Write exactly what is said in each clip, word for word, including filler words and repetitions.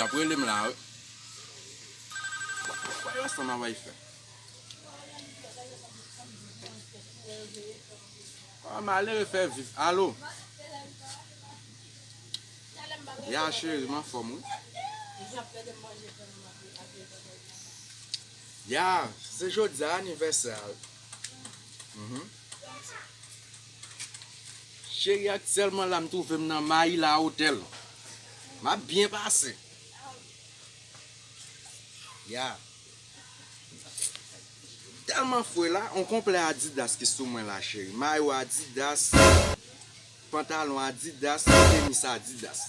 Ap rele m la, wi. Wè, wè sa m ap fè. Ah, malere fè viv. Alo. Ya, cheri, m anfòm, wi. Ya, se jodi a anivèsè a, wi. Mhm. Cheri, aktyèlman la, m twouve m nan Maila Hotel. M ap byen pase. Ya. Tèlman fre la, on konplè Adidas ki sou mwen la, cheri. Mayo Adidas, pantalon Adidas, tenis Adidas.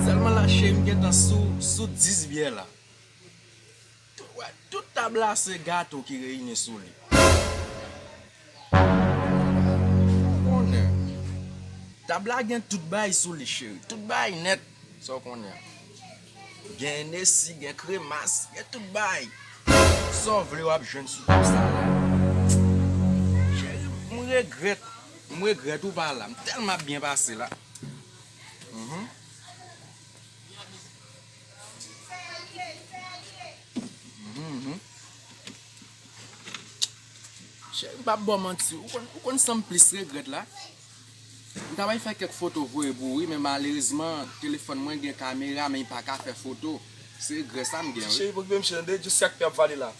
Sèlman la, cheri, m gentan sou, sou dis byè la. Tout, wè, tout tab la se gato ki reyini sou li. Konnen. Tab la gen tout bay sou li, cheri. Tout bay nèt. Sa w konnen an. Gen Hennessy, gen kremas, gen tout bay. Sa w vle w ap jwenn sou tab sa la. Cheri, m regrèt. M regrèt ou pa la. M tèlman ap byen pase la. Mhm. Mhm, mhm. Cheri, m p ap ba w manti. Ou konn, ou konn sa m plis regrèt la? M ta bay fè kèk foto voye pou ou, wi, men malerezman, telefòn mwen gen kamera, men li pa ka fè foto. Se regrè sa m gen, wi. Cheri, pa okipe m, cheri, tande, just sa k ap vale la.